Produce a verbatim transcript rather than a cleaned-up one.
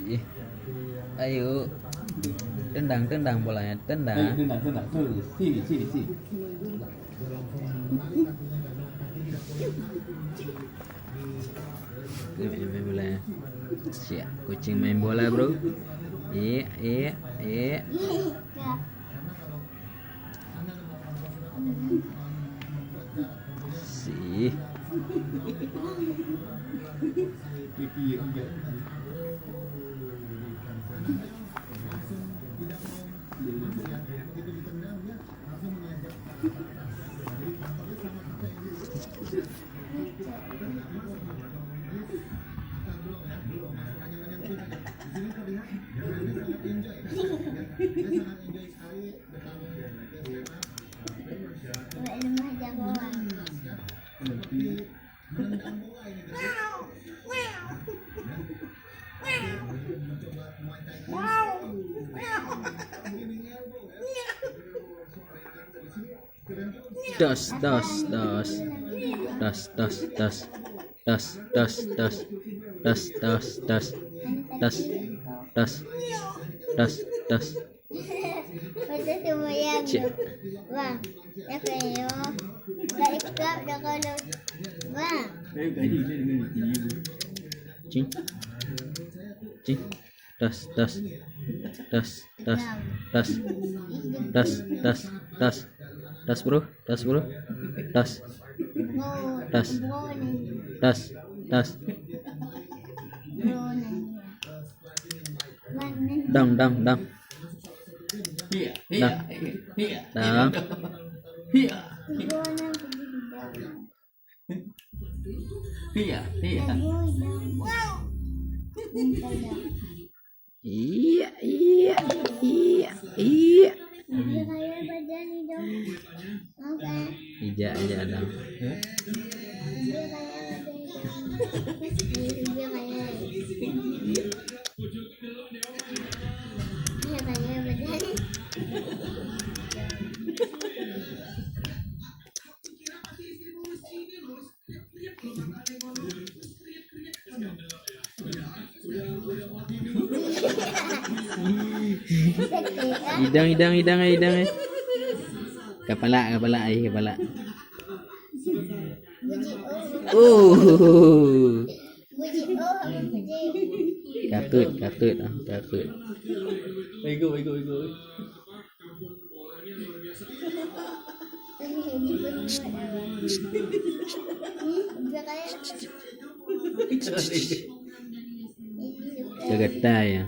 Ih. Ayo. Tendang, tendang bolanya, tendang. Ayo, tendang, tendang. Terus. Sini, sini, sini. Main, main bola. Siap. Kucing main bola, bro. Iya, iya, iya. Sih. Das, das, das. Das, das, das. Das, das, das. Das, das, das. Das, das. Das, das. Betul semua ya. Cik. Bang, ya kayo. Kak Iskap dah kalau. Bang. Cing. Cing. Das, das. Das, das. Das. Das, das, das. Das, bro. Das, bro. Das. Das. Das. Das. Dang, dang, dang. Dang. Dang. Iya, iya. Iya, iya, iya, iya. Ijak, ijak, Adam. Idang, idang, idang, idang, eh. Kapala, kapala, eh, kapala. Oh. Katut, katut, ah, katut. Ego, ego, ego. Geugetai ya.